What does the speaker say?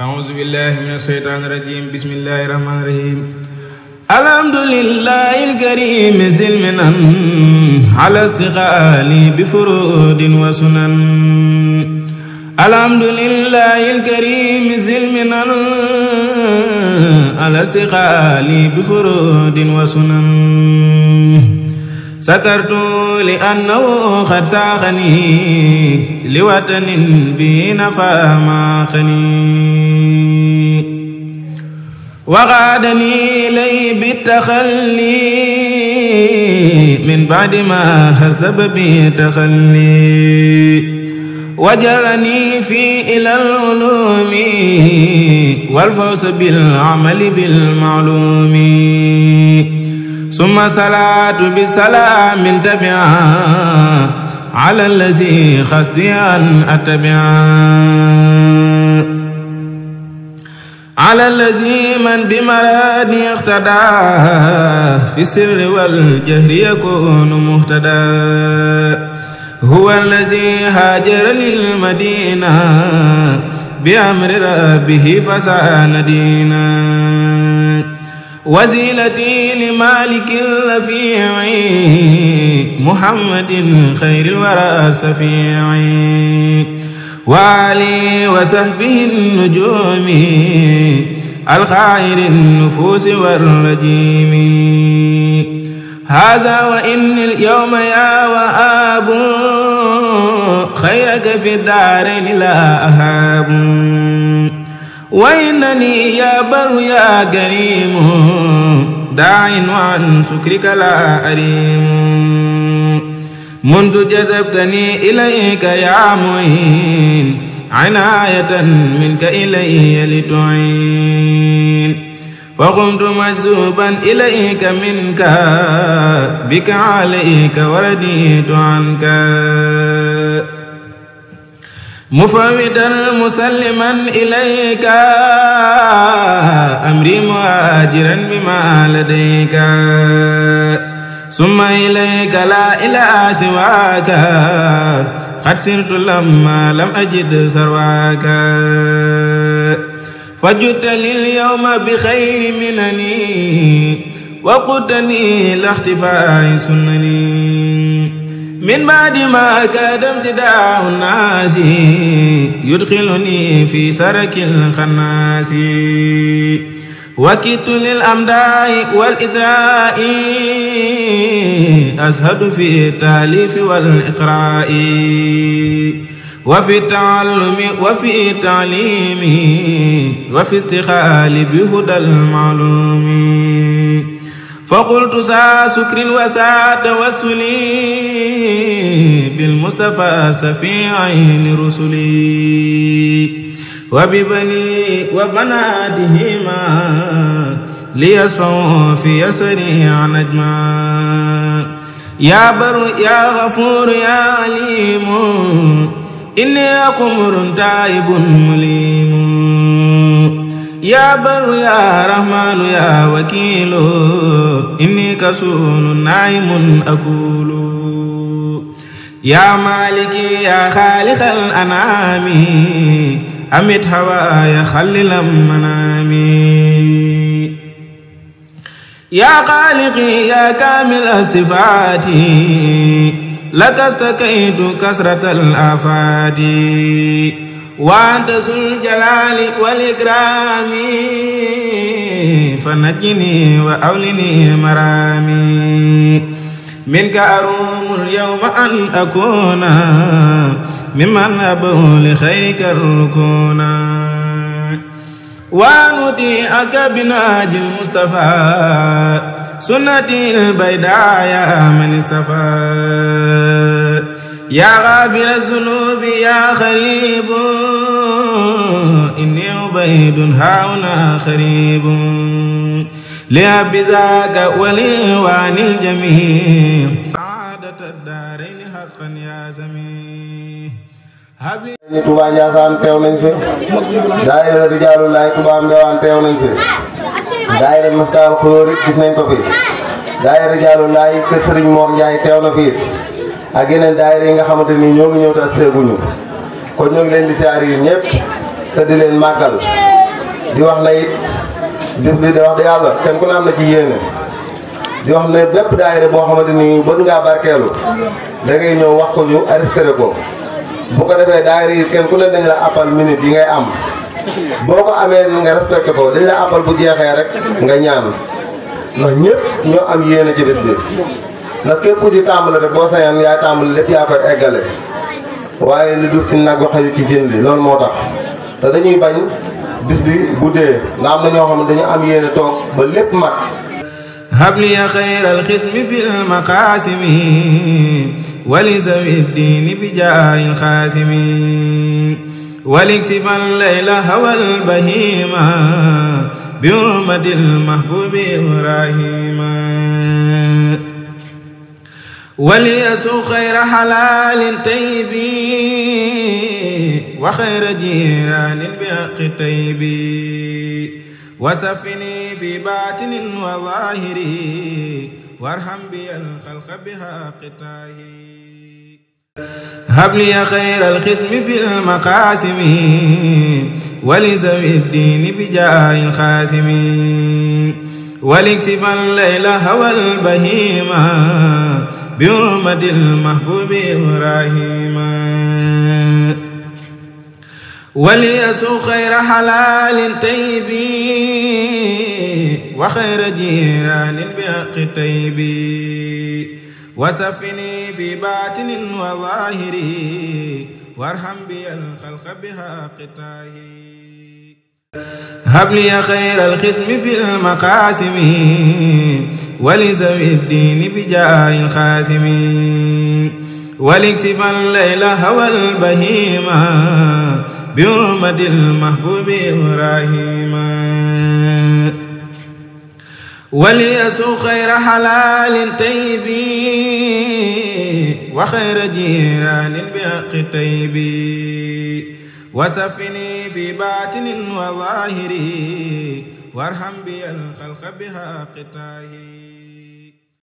أعوذ بالله من الشيطان الرجيم بسم الله الرحمن الرحيم الحمد لله الكريم سلمنا على استقالي بفروض وسنن الحمد لله الكريم سلمنا على استقالي بفروض وسنن سكرت لأنه قد ساقني لوطن به نفى ما خني وغادني إليه بالتخلي من بعد ما خسب بي تخلي وجرني في إلى العلوم والفوز بالعمل بالمعلوم ثم صلاة بسلام تبعا على الذي خصدي أن أتبعا على الذي من بمرادي اقتدى في السر والجهر يكون مهتدى هو الذي هاجر للمدينة بأمر ربه فسان دينا وزيلتي لمالك الرفيع محمد خير الورى السفيع وآله وصحبه النجوم الخير النفوس والرجيم هذا وإن اليوم يا وآب خيرك في الدارين لا أهاب وإنني يا بر يا كريم داع وعن شكرك لا أريم منذ جذبتني إليك يا معين عناية منك إلي لتعين وقمت مجذوبا إليك منك بك عليك ورديت عنك مفوضا مسلما إليك أمري مهاجرا بما لديك ثم إليك لا إله سواك قد سرت لما لم أجد سرواك فجدت لليوم بخير منني وقدتني لاختفاء سنني من بعد ما كاد امتداء الناس يدخلني في سرك الخناس وكدت للأمداء والإدراء أزهد في التأليف والإقراء وفي التعلم وفي التعليم وفي استقال بهدى المعلوم فقلت سا سكر وسا توسلي بالمصطفى سفي عين رسلي وببني وبناتهما ليسعوا في يسري عن أجمع يا بر يا غفور يا عليم إني قمر تائب مليم يا بر يا رحمن يا وكيل إني كسول نائم أقول يا مالكي يا خالق الأنعام أمت هواي خلل منامي يا خالقي يا كامل الصفات لك استكيت كسرة الآفات وأنت ذو الجلال والإكرام فنجني وأولني مرامي منك أروم اليوم أن أكون ممن أبو لخيرك الركونا ونطيعك بناجي المصطفى سنتي البيداء يا من صفا يا غافر الذنوب يا خريب إني عبيد هاهنا خريب لأبزاك ولإخوان الجميع سعادة الدارين حقا يا سميع Touba Ndiassane teew nañ fi daayira Rijaalu Laay Touba Mbewaan teew nañ fi daayira Miftaal Xulóor gis nañ ko fi daayira Rijaalu Laay kër Sëriñ Mor Ndiaye teew na fi ak yeneen daayira yi nga xamante ni ñoo ngi ñëw te seeguñu kon ñoo ngi leen di siyaar yi ñëpp te di leen màggal di wax na it bis bi di wax de yàlla kenn ku ne am na ci yéene di wax ne bépp daayira boo xamante ni bëgg ngaa barkeelu da ngay ñëw wax ko ñu arrêté ko bu ko defee daayira yi kenn ku ne dañ la appal minute yi ngay am boo ko amee nga respecté ko dañ la appal bu jeexee rek nga ñaan ndax ñëpp ñoo am yéene ci bis bi ndax képp ku ci tàmbale rek boo sañoon yaay tàmbale lépp yaa koy eggale waaye li dul ci nag waxee ci jën li loolu moo tax te dañuy bañ bis bi guddee nga am na ñoo xam ne dañu am yéene toog ba lépp mat. habli xayral xismi fil maqaasimi wali zawi ddiini bi jaahil xaasimi walik sifan layla hawal bahima bi hurmatil mahbubi ibrahima wali yasu xayra xalaalin taybi wa xayra jiraanin bi haqqi taybi wasafini fi baatinin wa zaahiri warham bi alxalqa bi haqqi taahiri habli xayral xismi fil maqaasimi wali zawi ddiini bi jaahil xaasimi walik sifan layla hawal bahima bi hurmatil mahbubi ibrahima wali yasu xayra xalaalin taybi wa xayra jiraanin bi haqqi taybi wasafini fi baatinin wa zaahiri warham bi alxalqa bi haqqi taahiri habli xayral xismi fil maqaasimi wali zawi ddiini bi jaahil xaasimi walik sifan layla hawal bahima bi hurmatil mahbubi ibrahima wali yasu xayra xalaalin taybi wa xayra jiraanin bi haqqi taybi wasafini fi baatinin wa zaahiri warham bi alxalqa bi haqqi taahiri